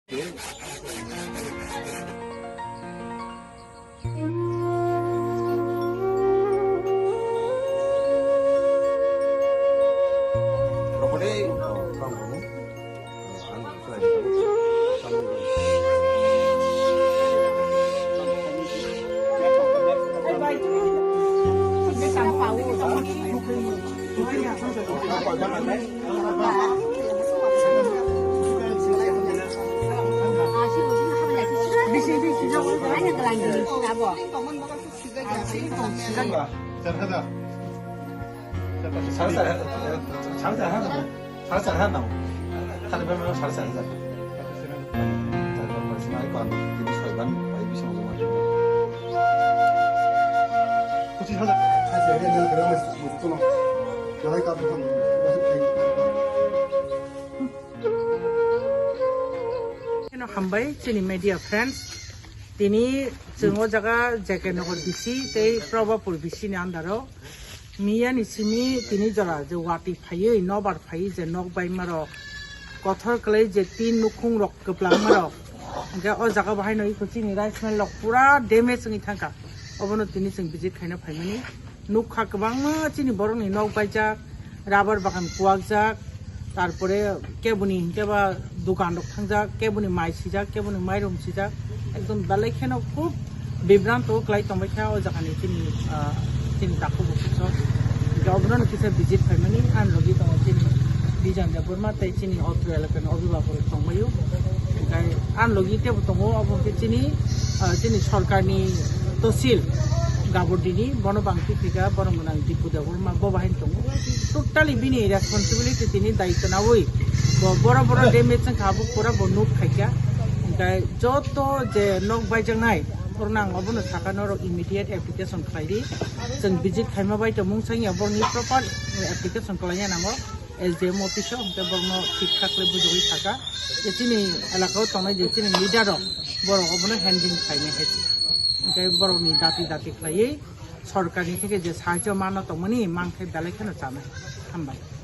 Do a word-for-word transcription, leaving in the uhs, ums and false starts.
Eno hambai chini media friends, tini chwng o jaga J K Nagar B C tei Probapur B C ni under o miya ni simi tini jora je watwi phaiwi nobar phaiwi je nok baima rok kothor kwlai je tin nukhung rok kwplangma rok, hwnkhe o jaga bahai no iko chini rice mill rok pura damage wngwi thangkha, obono tini chwng visit khaina phaimani. Nukha kwbangma chini borokni nok baijak, rubber bagan kuwakjak, tarpore keboni hinkhe ba dukan rok thangjak, keboni mai sijak, keboni mairum sijak, ekdom belai kheno khub bibranto kwlai tongbaikha o jagani chini, ah, chini takhuk bukhuk rok. Hinkhe obono kisa visit phaimani, ani logi tongo chini Bijan Debbarma tei chini otro elakani obhibhakok rok tongbaio. Hinkhe ani logi tebo tongo, obo khe chini, ah, chini sorkarni tosil Gaburdini, bono bangti thika, bono gwnang Dipu Debbarma, bo bahai tongo. Totally bini responsibility tini daityo nawi. Bo boro boro damage wngkha, abo pura bo nuk khaikha. Hinkhe joto je nok baijaknai, borok nang obono saka norok immediate application khlai di. Chwng visit khaima bai tongmung sanya borokni proper application khlaina nango. S D M office o, hwnkhe borokno thik thak khlai bujogwi saka je chini elaka o tongnai je chini leader rok, borok obono handling khlainai hai se. Hwnkhe borokni dati dati khlaiwi sorkarni theke je sahajyo mano tongmani mankhe belai kheno chanai. Hambai.